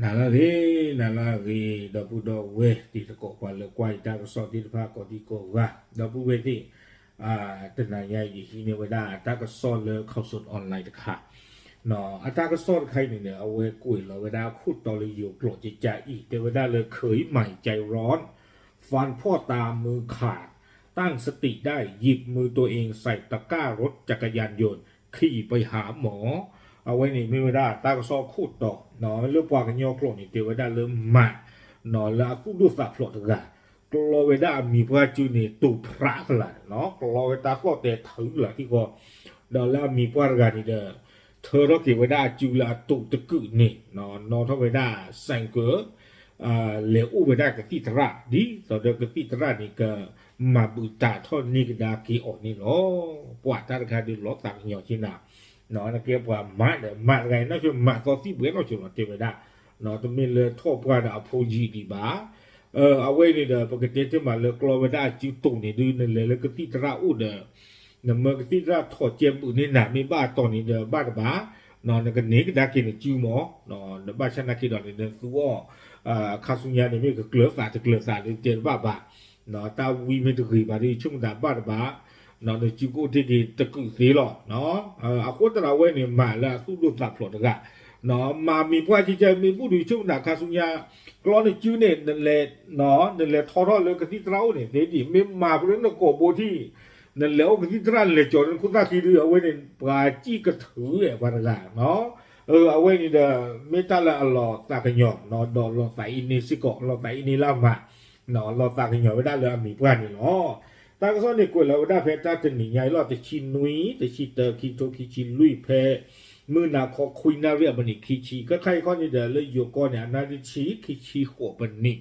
နၤလၢအဂ့ၤ, နၤလၢအဂ့ၤ, ဒီပုၢ်ဒီဝဲၢ်တံၤသကိး ပှၤလၢကွၢ်ယတၢ်ကစီၣ်သ့ၣ်တဖၣ်ကိးဒံကိးဂၤ, ဒီပုၢ်ဝဲၢ်သ့ၣ်, တနၤညါအံၤ ယဟံးန့ၢ်ဝဲဒၣ်တၢ်ကစီၣ်လၢ Khaosod Online တခါ, အတၢ်ကစီၣ်တခါအံၤန့ၣ်ဒီး အဝဲကွဲးလီၤဝဲဒၣ်ခိၣ်တီလၢယိၤကျိာ်ကကါအံၤ တဲဝဲဒၣ်လၢ เคยหมายใจร้อน ฟันพ่อตามือขาด ตั้งสติได้ หยิบมือตัวเองใส่ตะกร้ารถจักรยานยนต์ ขี่ไปหาหมอ အဝဲန့ၣ်မ့ၢ်ဝဲဒၣ်တၢ်ကစီၣ်ခိၣ်တီ လၢပှၤကညီကျိာ်န့ၣ် တဲဝဲဒၣ်လၢမး လၢအသူၣ်ဒိၣ်သးဖျိးတဂၤ ကျီဝဲဒၣ်အမံၤပှၢ်စုန့ၣ် တိၤဖြးကလာ်န့ၣ်လီၤ. ကျီဝဲတၢ်သီၣ်တဲထၢကလာ်ထံဃီ, ဒီးလၢအမံၤပှၢ်တဂၤန့ၣ်ဒီး ထၢထီၣ်က့ၤဝဲဒၣ်အစုလၢအတိၤတကုာ်န့ၣ် နီၣ်ထီၣ်ဝဲဒၣ် ဆိုင်ကယ် လဲၤအိၣ်ဝဲဒၣ်ကသံၣ်သရၣ် ဒ်သိးဒီးကသံၣ်သရၣ်န့ၣ်ကမၤဘုးတးထီၣ်န့ၢ်ကဒါက့ၤအီၤန့ၣ်လီၤ. ပှၤတၢ်တခါဒုးလီၤသးကညီၤက့ၤနၤ, နကဲပှၤမးဒီးမးတဂၤအံၤနီၢ်ဆိ မးသီသံၣ်ဘှဲနီၢ်ဆိလီၤ တဲဝဲဒၣ်, တမ့ၢ်လၢထီၣ်ပှၢ်ဒီးအဖိယံာ်ဒံးဘၣ်. အဝဲအံၤန့ၣ်ဒီး ပကတဲတ့ၢ်မးလၢကျီဝဲဒၣ်အစုတိၤန့ၣ်ဒုး နလဲၤလၢကသံၣ်သရၣ်အိၣ်ဒီး နမၢကသံၣ်သရၣ်ထိးကဲဘုးန့ၢ်နၤမ့ၢ်ဘၣ်အတီၤန့ၣ်ဒီး ဘၣ်တဘၣ်, နကန့ၢ်ကဒါက့ၤနစုမး, နဘၣ်ဆၣ်နာ်က့ၤဒီးန့ၣ် နသူအီၤ ခါဆူညါန့ၣ် မ့ၢ်ကကျၢၤသးတကျၢၤသးဒုးတဲတဘၣ်ဘၣ်, တၢ်ဝံမ့ၢ်တဂ့ၤဘၣ်ဒီး ယဆိကမိၣ်သးဘၣ်တဘၣ်, နစုကအိၣ်တ့ၢ်က့ၤတကုာ်သ့လီၤ. အဃိသတးဒီးအဝဲန့ၣ် မးလၢအသူၣ်ဒိၣ်သးဖျိးတဂၤ, မးမံၤပှၢ်ကကဲမ့ၢ်ဘူၣ်ဒုး ယဆိကမိၣ်သးခါဆူညါ ကျီနစုန့ၣ် နလဲၤထီထီၣ်လၢကသံၣ်သရၣ်အိၣ်န့ၣ် သ့ဒံး မ့ၢ်မၤဖဲလၢနကိာ်ဘိထံၣ် နလဲၤအိၣ်ကသံၣ်သရၣ် နလဲၤကၠီၤလၢနခိၣ်သၣ်ခံဒုး အဝဲန့ၣ် ပှၤစံၣ်ကထုးဝဲပှၤတဂၤ, အဝဲန့ၣ်ဒီး မ့ၢ်တၢ်လၢအလီၤသးကညီၤ ဒီးလီၤသးအံၤန့ၢ်စ့ၢ်ကီး လီၤသးအံၤန့ၢ်လၢအမး, လီၤသးကညီၤဝဲဒၣ်လၢအမံၤပှၢ်န့ၣ်လီၤ. တၢ်ကစီၣ်န့ၣ်ကွဲးလီၤဝဲဒၣ်ဖဲတၢ်တနံၤညါအံၤလီၤ တဆံနွံ တဆံတၢ ခံကထိခံဆံလွံၢ် ဖဲမုၢ်နၤခီခွံနၣ်ရံၣ်အမံးနံးခံဆံ ခဲခါအံၤခီန့ၣ်ဒီး လၢယိၤကီၢ်န့ၣ် အနၣ်ရံၣ်ဆံ ခံဆံဃိးပနံး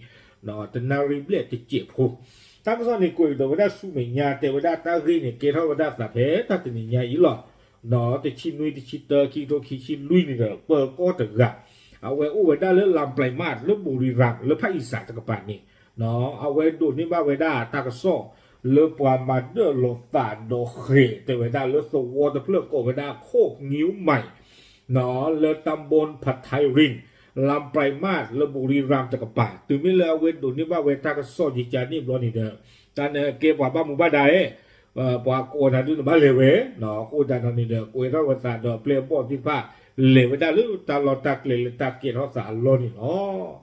တနၣ်ရံၣ်ဘျဲၣ်တစဲးဖိ, တၢ်ကစီၣ်န့ၣ်ကွဲးကဒီးဝဲဒၣ်ဆူမဲာ်ညါ တဲဝဲဒၣ်တၢ်ဂ့ၢ်န့ၣ် ကဲထီၣ်ဝဲဒၣ်သးဖဲတၢ်တနံၤညါအံၤလီၤ. တဆံနွံ တဆံတၢ ခံကထိခံဆံလွံၢ်န့ၣ်ဒီး ပၢၤကီၢ်တဂၤ အဝဲအိၣ်ဝဲဒၣ်လၢ လၣ်ပြဲးမး လၢ ဘူရံရၣ် လၢဖၣ်အံၣ်စၣ်တကပၤန့ၣ် အဝဲဒိးန့ၢ်ဘၣ်ဝဲဒၣ်တၢ်ကစီၣ် လၢပှၤမၤဒၢၣ်လီၤသးဒီးဃဲၤ တဲဝဲဒၣ်လၢသဝီတဖျၢၣ်ကိးဝဲဒၣ်ခိၣ်ငံမး လၢတၢ်ဘီနဖးထံရံၣ် လၣ်ပြဲးမး လၢ ဘူရံရၣ် တကပၤ တုၤမ့ၢ်လၢအဝဲဒိးန့ၢ်ဘၣ်ဝဲတၢ်ကစီၣ်ကကါန့ၣ်ဘျီန့ၣ်ဒီး တၢ်န့ၣ်ကဲပှၤဘၣ်မူဘၣ်ဒါဧဲ ပှၤကိးနၤဒုးနဘၣ်လဲၤဝဲ, အဃိသတးဒီးန့ၣ်ဒီး ကွဲးထီၣ်ဝဲသးဒီးပျဲၢ်ဘီၣ်သ့ၣ်တဖၣ် လဲၤဝဲဒၣ်လၢတၢ်လီၢ်တၢ်ကျဲလၢတၢ်ကဲထီၣ်သးအလီၢ်န့ၣ်လီ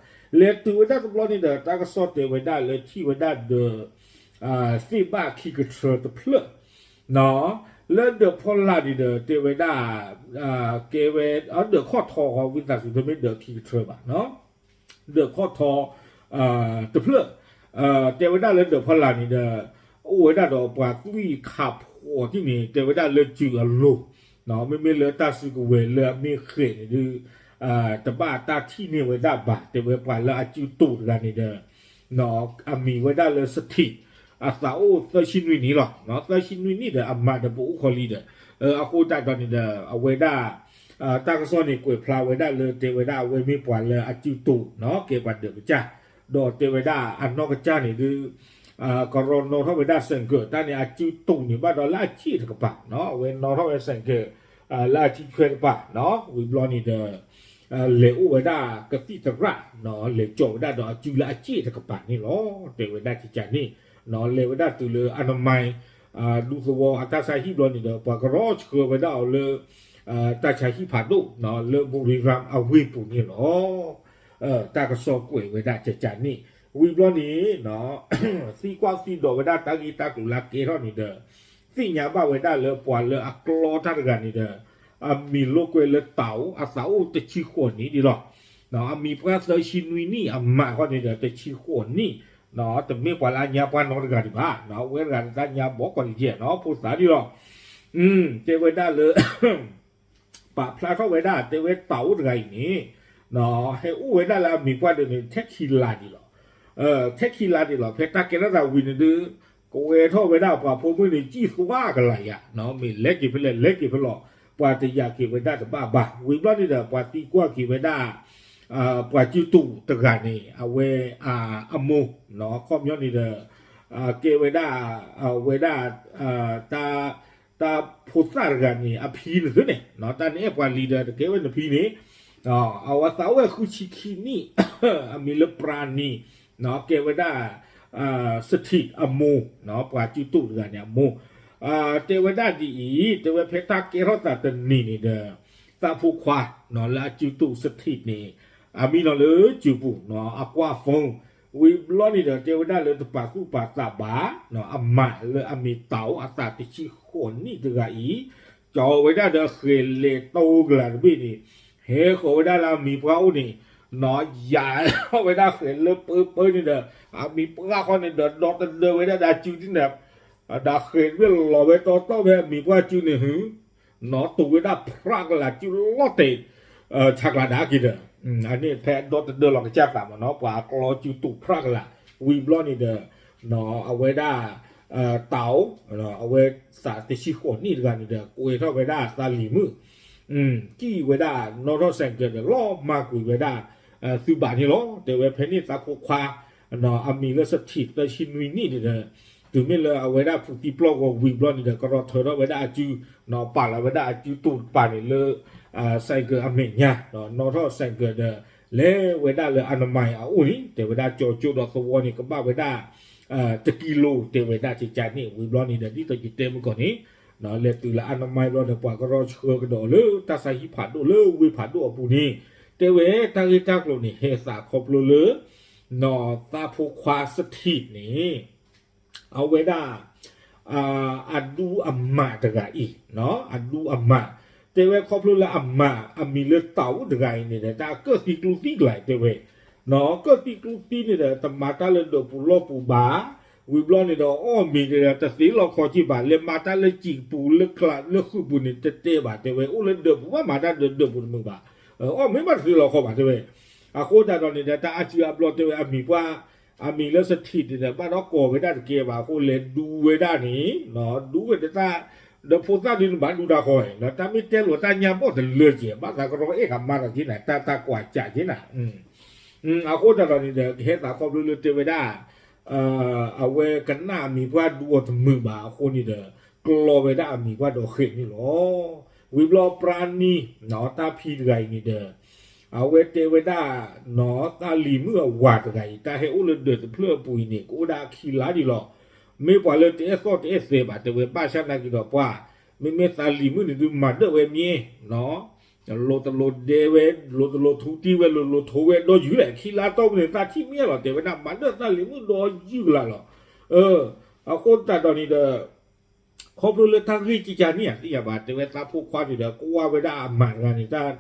ၤ. လဲၤတုၤဝဲဒၣ်တဘျီန့ၣ်ဒီး တၢ်ကစီၣ်တဲဝဲဒၣ်လၢထံၣ်ဝဲဒၣ်ဒီး သ့ၣ်ဘၣ်ခံကထြၢတဖျၢၣ် လၢဒၢးဖီလာ်န့ၣ်ဒီး တဲဝဲဒၣ် ကဲဝဲ ဒၢးခီၣ်ထီဃီ ဝံသးစူၤတမ့ၢ်ဒၢးခံကထြၢဘၣ် ဒၢးခီၣ်ထီ တဖျၢၣ် တဲဝဲဒၣ်လၢဒၢးဖီလာ်န့ၣ်ဒီး အိၣ်ဝဲဒၣ်ဒီးပှၤသွံၣ်ခးဖှီၣ်ထံၣ်န့ၣ် တဲဝဲဒၣ်လၢစုၤအလိၤ မ့မ့ၢ်လၢတၢ်စုကဝဲၤလၢအမ့ၢ်ဃဲၤန့ၣ်ဒုး တဘၣ်တၢ်ထံၣ်န့ၢ်ဝဲဒၣ်ဘၣ် တဲဝဲပှၤလၢအစုတိၤတဂၤန့ၣ်ဒီး အမံၤဝဲဒၣ်လၢ စထံး အသးအိၣ်သၢဆံနွံနံၣ်လီၤ. သၢဆံနွံနံၣ်ဒီးအမၤဒီးပအိၣ်ခီလံဒီး အဃိသတးဒီးန့ၣ်ဒီး အဝဲဒၣ် တၢ်ကစီၣ်န့ၣ်ကွဲးဖျါဝဲဒၣ်လၢ တဲဝဲဒၣ်အဝဲမ့ၢ်ပှၤလၢအစုတိၤ ကဲပှၤဒၢးကစၢ် ဒီးတဲဝဲဒၣ်အနီၢ်ကစၢ်န့ၣ်ဒုး ကရီနီၣ်ထီၣ်ဝဲဒၣ် ဆိုင်ကယ် တၢ်န့ၣ်အစုတိၤန့ၣ်ဘၣ်ဒီးလၢအစ့ၣ်တကပၤ အဝဲနီၣ်ထီၣ်ဝဲ ဆိုင်ကယ် လၢအစုထွဲတကပၤ ဝံၤဘျီန့ၣ်ဒီး လဲၤအိၣ်ဝဲဒၣ်ကသံၣ်သရၣ် လဲၤကၠီၤဝဲဒၣ်ဒီးအစုလၢအစ့ၣ်တကပၤန့ၣ်လီၤ. တဲဝဲဒၣ်ကကါန့ၣ် လဲၤဝဲဒၣ်တုၤလၢ အနမၤ ဒူသဝီအတၢ်ဆါဟံၣ်ဘျီန့ၣ်ဒီး ပှၤကရီဆှၢဝဲဒၣ်အီၤလၢ တၢ်ဆါဟံၣ်ဖးဒိၣ် လၢ ဘူရံရၣ် အဝ့ၢ်ပူၤန့ၣ်လီၤ. တၢ်ကစီၣ်ကွဲးဝဲဒၣ်ကကါန့ၣ် ဝံၤဘျီန့ၣ် သံကွၢ်သံဒိးဝဲဒၣ်တၢ်ဂ့ၢ်တၢ်ကျိၤလၢကဲထီၣ်န့ၣ်ဒီး သ့ၣ်ညါဘၣ်ဝဲဒၣ်လၢပှၤလၢအကျီတၢ်တဂၤန့ၣ်ဒီး အမံၤလိာ်ကွဲလၢတၤအိၣ် အသးအိၣ်တဆံဃိးနံၣ်ဒံးလီၤ. အမံၤပှၢ်သၢဆံနွံနံၣ် အမးဃီန့ၣ်ဒီးတဆံဃိးနံၣ် တမ့ၢ်ပှၤလၢအညါပှၢ်နီတဂၤဒံးဘၣ် အဝဲတဂၤတၢ်ညါဘီကီးတကဲး ဖိသၣ်ဒံးလီၤ. တဲဝဲဒၣ်လၢ ပာ်ဖျါထီၣ်ဝဲဒၣ် တဲဝဲတၤအိၣ်တဂၤအံၤန့ၣ် ဟဲအိၣ်ဝဲဒၣ်လၢအမံၤပှၢ်ဒၢးန့ၣ် ထဲခံလါဒံးလီၤ. ထဲခံလါဒံးလီၤ ဖဲတၢ်ကဲထီၣ်သးဝံၤန့ၣ်ဒုး ကဝဲထီၣ်ဝဲဒၣ်ပှၤဖိမုၣ်န့ၣ် စံၣ်သွါကလာ်ယၤ မ့ၢ်လဲၤက့ၤဖဲလဲၣ် လဲၤက့ၤဖဲလဲၣ် ပှၤတယာ်က့ၤဝဲဒၣ်တဘၣ်ဘၣ် ဝံၤဘျီန့ၣ်ဒီး ပှၤသံကွၢ်က့ၤဝဲဒၣ် ပှၤစုတိၤတဂၤန့ၣ် အဝဲ အမိၢ် ခီပညီန့ၣ်ဒီး ကဲဝဲဒၣ် ဝဲဒၣ် တၢ် တၢ်ဖိသၣ်တဂၤန့ၣ် အဖံန့ၣ်သ့န့ၣ် တၢ်န့ၣ်အဲၣ်ပှၤလံဒီး တကဲဝဲနဖံန့ၣ် အဝဲသးအိၣ်ဝဲဃုဆံခံနံၣ် အမံၤလၢပြၤနံၤ ကဲဝဲဒၣ် စထံးအမိၢ် ပှၤစုတူာ်တဂၤန့ၣ်အမိၢ် တဲဝဲဒၣ်ဒ်အံၤ တဲဝဲဖဲတၢ်ကဲထီၣ်သးတနံၤန့ၣ်ဒီး သးဖိခွါ လၢအစုတူာ်စထံးန့ၣ် အမံနီၤလၢစုပူၤ အကွၢ် phone ဝံၤဘျီန့ၣ်ဒီး တဲဝဲဒၣ်လၢတပာ်သူၣ်ပာ်သးဘၣ် အမါလၢအမ့ၢ်တၢ်အိၣ်အသးတဆံဃိးနံၣ်တဂၤအံၤ ကၠီဝဲဒၣ်ဒီးဃဲၤလဲၤတိကလးတဘ့ၣ်န့ၣ် ဟဲဃီၤဝဲဒၣ်လၢအမံၤပှၢ်အိၣ်န့ၣ် နီၢ်ယၤထီၣ်ဝဲဒၣ်ဃဲၤလၢပၢပၢန့ၣ်ဒီး အမံၤပှၢ်ဃီန့ၣ်ဒီး ဒီတဒၢဝဲဒၣ်ဒီးစုဒ်န့ၣ် ဒီးဃဲၤတဘ့ၣ်လီၤဝဲတီတီဖဲအမံၤပှၢ်စုန့ၣ်ဟု နီၢ်တူၢ်ဝဲဒၣ်ဖြးကလးစုလီၤတဲာ် ဆးကျးဒၣ်က့ၤဒီး အန့ၣ်ဖဲအဒီတဒၢလီၤကစၢ်သးမ့ၢ်နီၤ ပှၤအကျီစုတူာ်ဖြးကလး ဝံၤဘျီန့ၣ်ဒီး အဝဲဒၣ် တၢ်အိၣ် အဝဲသးတဆံဃိးနံၣ်တဂၤန့ၣ်ဒီး ကွဲးထီၣ်ဝဲဒၣ်သးလံၤမုၣ် ကံၣ်ဝဲဒၣ်နီၣ်ထီၣ်စဲးကဲးဒီး လီၤမၢ်ကွံာ်ဝဲဒၣ် သုးဘၣ်န့ၣ်လီၤ. တဲဝဲဖဲန့ၣ်သးဖိခွါ အမံၤလၢစထံးသၢဆံနွံနံၣ်န့ၣ်ဒီး တုၤမ့ၢ်လၢအဝဲဒၣ်ဖုးသံပျီၢ်ဂီၤဝံၤဘျီန့ၣ်ဒီး ကရီထၢထီၣ်ဝဲဒၣ်အစု ပာ်လီၤဝဲဒၣ်အစုတူာ်တပၤန့ၣ်လၢ စဲးကဲးအမဲာ်ညါ နီၣ်ထီၣ်စဲးကဲးဒီး လဲၤဝဲဒၣ်လၢအနမၤအအိၣ်န့ၣ် တဲဝဲဒၣ်ကၠီကၠိဒီးသဝီန့ၣ် ကဘၣ်ဝဲဒၣ် တကံလိ တဲဝဲဒၣ်ကကန့ၣ် ဝံၤဘျီန့ၣ်ဒီး ဒ်သိးယတဲမုၢ်ကီၢ်န့ၣ် လဲၤတုၤလၢအနမၤဘျီဒီး ပှၤကရီဆှၢကဒီးလၢတၢ်ဆါဟံၣ်ဖးဒိၣ်လၢဝ့ၢ်ဖးဒိၣ်အပူၤန့ၣ် တဲဝဲတၢ်ဂ့ၢ်တၢ်ကျိၤန့ၣ် ဟဲသးခီဖျိလၢ နီၢ်သးဖိခွါစထံးန့ၣ် အဝဲဒၣ် အဒူအမးတဂၤအံၤ အဒူအမး တဲဝဲခီဖျိလၢအမး အမံၤလၢတၢ်အိၣ်တဂၤအံၤန့ၣ်ဒီး တၢ်ကၢၣ်သံကျူသံကလၤတဲဝဲ ကၢၣ်သံကျူသံန့ၣ်ဒီး တမၤတၢ်လၢဒၢးပူၤလီၢ်ပူၤဘၣ် ဝံၤဘျီန့ၣ်ဒီး အီၣ်မ့ၤဒီး တသ့လီၤခီက့ၤဘၣ် လဲၤမၤတၢ်လၢစံာ်ပူၤလၢကျးလၢဃုာ်ပူၤန့ၣ် တတဲဘၣ်တဲဝဲ အိၣ်လၢဒၢးပူၤဘၣ်မၤတၢ်ဒီးဒၢးပူၤတမုာ်ဘၣ် အီၣ်မ့ၤဘၣ်တသ့လီၤခီဘၣ်တဲဝဲ အဃိသတးဒီးန့ၣ်ဒီး တၢ်အါစုအါဘျီတဲဝဲအမံၤပှၢ် အမံၤလၢစထံးန့ၣ်ဒီး ဘၣ်ဒီးကိးဝဲဒၣ်တကဲဘၣ်အဃိ လဲၤဒူဝဲဒၣ်န့ၣ် ဒူဝဲဒၣ်တၢ် ဒီးဖိသၣ်ဒုးနဘၣ်ဒူတၢ်ဃီ ဒီးတၢ်မ့ၢ်တဲလိာ်တၢ်ညါဘီၣ်တလၢကဲ ဘၣ်သးကရီအဲၣ်ကမါဒီးက့နၤ တၢ်တၢ်ကွၢ်စးက့နၤ အဃိသတးဒီးန့ၣ်ဒီး ကဟဲသးခီဖျိလၢတဲဝဲဒၣ် အဝဲကနၣ်အမံၤပှၢ်ဒူအီၤတမုာ်ဘၣ်အဃိန့ၣ်ဒီး ကျီဝဲဒၣ်အမံၤပှၢ်ဒီးဃဲးန့ၣ်လီၤ. ဝံၤဘျီပြါနံၤ တၢ်ဖံတဂၤအံၤန့ၣ်ဒီး အဝဲတဲဝဲဒၣ် နီၢ်သးလံၤမုၣ်အဝၤတဂၤအံၤ တၢ်ဟဲအိၣ်လၢဒၢးတဖျၢၣ်အပူၤအံၤန့ၣ် ကအိၣ်ဒၣ်ခံလါဒံးလီၤ. မ့ၢ်ပှၤလၢတအဲၣ်သီၣ်တအဲၣ်သဲဘၣ် တဲဝဲဘၣ်ဆၣ်နာ်က့ၤဒီးပှၤ မ့မ့ၢ်သးလံၤမုၣ်န့ၣ်ဒုးမၤဒၢၣ်ဝဲမ့ၢ် လိၤတလိၤဒဲဝဲ လိၤတလိၤထူတံၢ်ဝဲ လိၤလိၤထိးဝဲဒီးယုၢ်လဲၣ် ခံလါတီၢ်ပူၤန့ၣ် သးထံၣ်မ့ၢ်လီၤ တဲဝဲဒၣ်မၤဒၢၣ်သးလံၤမုၣ်ဒီးယုၢ်ကလးလီၤ. အဃိသတးဒီးန့ၣ်ဒီး ခီဖျိလၢတၢ်ဂ့ၢ်ကကန့ၣ် အသ့ၣ်ညါဘၣ် တဲဝဲသးဖိခွါန့ၣ်ဒီး ကွၢ်ဝဲဒၣ်အမၤတဂၤန့ၣ် တၢ်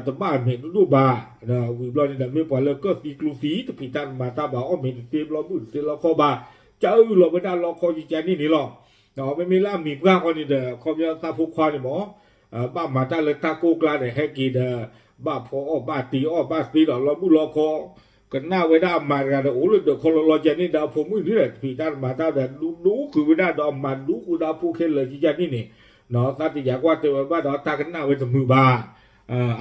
တဘၣ်အမဲာ်ဒိၣ်ဒိၣ်ဘၣ် ဝံၤဘျီန့ၣ်ဒီး မ့ၢ်ပှၤလၢကၢၣ်သံကျူသံ တဖံးတၢ်တမၤတၢ်ဘၣ် အီၣ်မ့ၤတသ့ဘျီဘုၣ်တသ့လီခီဘၣ် ကအုၣ်လီၤဝဲဒၣ်လီခီကကန့ၣ်န့ၣ်လီၤ. မ့မ့ၢ်လၢအမံၤပှၢ်ဃီန့ၣ်ဒီး ခီပညီသးဖိခွါန့ၣ်မ့ၢ် ဘၣ်မၤတၢ်လၢတၢ်ကိၢ်ကျါဒီး ဟဲက့ၤဒီး ဘၣ်ဖီအီၣ်ဘၣ်တ့အီၣ်ဘၣ်သ့ဒီးလီဘုၣ်လီခီ ကနၣ်ဝဲဒၣ်အမၤတဂၤဒီးအိၣ်လၢဒၢးခီလီၤလီၤကန့ၣ်ဒီး အဖိမုၣ်န့ၣ်ဒီး တဖံးတၢ်တမၤတၢ်ဒီး ဒူဒူဃုာ်ဝဲဒၣ်ဒီးအမၤဒူဃုာ်ဒီးအဖိခဲလၢာ်ကကန့ၣ်န့ၣ် သးတယာ်ကွၢ်တဲဝဲဘၣ်ဒီးတၢ်ကနၣ်ဝဲတမုာ်ဘၣ်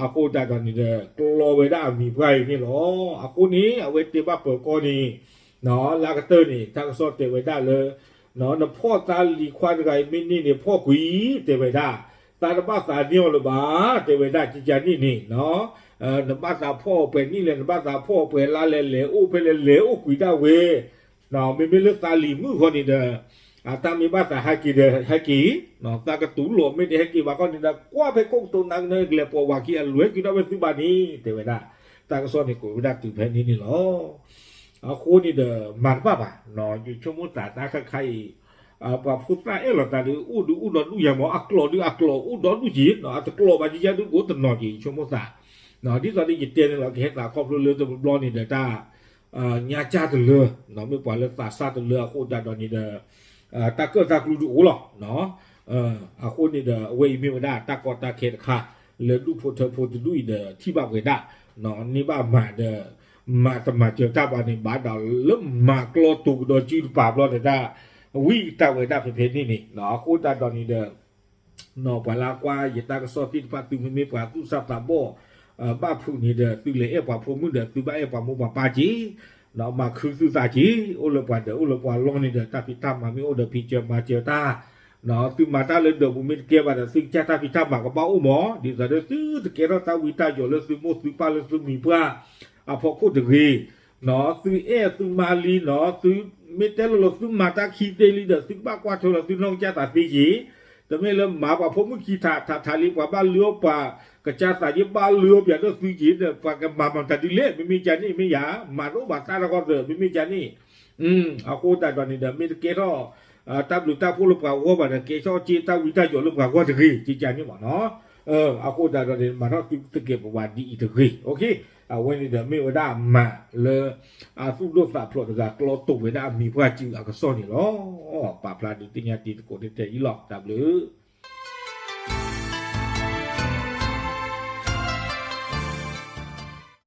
အဃိသတးဒီးန့ၣ်ဒီး ကျီဝဲဒၣ်အမံၤပှၢ်အံၤန့ၣ်လီၤ. အဃိန့ၣ် အဝဲတဲဘၣ်ပၢၤကီၢ်န့ၣ် လၢအကတၢၢ်န့ၣ် တၢ်ကစီၣ်တဲဝဲဒၣ်လၢ နဖီၣ်သးလံၤခွါတဂၤအံၤမ့ၢ်န့ၢ်န့ၣ် ဖီၣ်ကွံာ် တဲဝဲဒၣ် သးတဘၣ်သးန့ၢ်အီၤလၢၤဘၣ် တဲဝဲဒၣ် ကကန့ၣ်န့ၣ် နဘၣ်သးဖီၣ်အီၤပှဲၤနံၣ်လဲၣ် နဘၣ်သးဖီၣ်အီၤပှဲၤလါလဲၣ် လဲၤအိၣ်ဖဲလဲၣ် လဲၤအိၣ်ကွံာ်ဒၣ်ဝဲ မ့မ့ၢ်လၢသးလံၤမုၣ်ဃီန့ၣ်ဒီး အတၢ်မ့ၢ်ဘၣ်သးဟဲက့ၤဒီးဟဲက့ၤ သးကတူၢ်လိာ်မ့ၢ်တဟဲက့ၤဘၣ်ဃီန့ၣ်ဒီး ကွၢ်ဖဲခိၣ်ကတိၤနၤကနၢၤ ကလဲၤပိာ်ဝၤခံအလွဲၢ်ကွံာ်ဒၣ်ဝဲသုဘၣ်န့ၣ် တဲဝဲဒၣ် တၢ်ကစီၣ်န့ၣ်ကွဲးဝဲဒၣ်တုၤဖဲန့ၣ်န့ၣ်လီၤ. အဃိန့ၣ်ဒီး မၤတဘၣ်ဘၣ် ယဆိကမိၣ်သးတၢ်ခါခါအံၤ ပှၤဖိသၣ်အဲၣ်လီၤသးဒီး အိၣ်ဒုးအိၣ်ဒီဒူၣ်ယၤမ့ၢ် အကျိာ်ဒုးအကျိာ်အိၣ်ဒီဒူၣ်က့ၤ အတကျိာ်ဘၣ်ကကဒုးကအိၣ်တနီၤက့ၤ ယဆိကမိၣ်သး ဒ်သိးဒီးယတဲန့ၣ်လီၤ ကဟဲသးခီဖျိလၢတဘျီန့ၣ်ဒီးတၢ် ညါကၢ်တလၢ မ့ၢ်ပှၤလၢသးစၢ်တလၢအဃိသတးဒီးန့ၣ်ဒီး တၢ်ကၢၣ်တၢ်ကျူဒုးအိၣ်လီၤ. အဃိန့ၣ်ဒီး အဝဲအံၤမ့ၢ်ဝဲဒၣ်တၢ်ကီတၢ်ခဲတခါ လၢဒူၣ်ဖိထၢဖိတဒူၣ်အံၤဒီး ထံၣ်ဘၣ်ပှဲၤဒၣ် န့ၢ်ဘၣ်မၤဒီး မၤတမၤစၢၤတၢ်ဘၣ်န့ၣ် ဘၣ်ဒီးလၢမၤကျီတူာ်ကဒီးစုတပၤဘျီန့ၣ်တၢ် ဝံတၢ်ဝဲဒၣ်ဖဲဖဲန့ၣ်န့ၣ် အဃိသတးဒီးန့ၣ်ဒီး ပှၤလၢကွၢ်ယတၢ်ကစီၣ်သ့ၣ်တဖၣ် သုမ့မ့ၢ်ပှၤသူၣ်စၢ်သးဘီၣ် ဘၣ်ဖုးန့ၣ်ဒီး သုလဲၤအဲၣ်ပှၤဖိမုၣ်ဒီး သုဘၣ်အဲၣ်ပှၤမိၢ်ပှၤပၢ်က့ၤ မၤခုသုသးက့ၤ အိၣ်လၢပှၤဒၢးအိၣ်လၢပှၤလီၢ်န့ၣ်ဒီး တၢ်ဖံးတၢ်မၤမ့ၢ်အိၣ်ဒီး ဖံးစၢၤမၤစၢၤတၢ် သုမၤတၢ်လၢဒၢးပူၤမ့ၢ်တကဲဘၣ်ဒီး သုကစၢ်တၢ်ဖံးတၢ်မၤကဘၣ်အိၣ်မး, ဒ်သိးဒီးသုတကဲထီၣ်တၢ်ဝံတၢ်ယိးလၢသုမိၢ်သုပၢ်လၢသုမံၤပှၢ်အဖီခိၣ်တဂ့ၤ, သုအဲၣ်သုမါလံနီၤ, သုမ့ၢ်တဲလိၤလိၤ သုမၤတၢ်ခံသ့လံဒီး သုကဘၣ်ကွၢ်ထွဲလီၤသုနီၢ်ကစၢ်သးသ့က့ၤ, တမ့ၢ်လၢမၤပှၤဖိမုၣ်ခံထးထးထးလံ ပှၤဘၣ်လုၢ်အီၣ်ပှၤ ကစၢ်သးက့ၤဘၣ်လုၢ်အီၣ်ပှၤဒီးသုက့ၤဒီး ပှၤကမၤမၤတၢ်ဒ်လဲၣ် မ့မ့ၢ်ကန့ၣ် မ့ၢ်ယၤ မၤတအိၣ်ဘၣ်သၣ်တခီသၢ မ့မ့ၢ်ကန့ၣ် အဃိသတးဒီးန့ၣ်ဒီး မ့ၢ်တကဲထီၣ် တၢ်ဘျုးတၢ်ဖှိၣ်လၢပှၤဂီၢ်ဘၣ်ဒီး ကဲထီၣ်က့ၤတၢ်ဝံတၢ်ယိးလၢပှၤဂီၢ်တဂ့ၤ ကကန့ၣ်မ့ၢ်နီၤ, အဃိသတးဒီးန့ၣ် မၤထီၣ်သုသကဲးပဝးဒ်အံၤတဂ့ၤ, အဝဲန့ၣ်ဒီးမ့ၢ်ဝဲဒၣ်မၤလၢ အသူၣ်ဒိၣ်သးဖျိးတဂၤ ကျီတိာ်ဝဲဒၣ်အမံၤပှၢ်စုအကစီၣ်န့ၣ်လီၤ. ပာ်ဖျါဒုးသ့ၣ်ညါတံၤသကိးန့ၣ်ထဲအံၤလီၤ. တၢ်ဘျုး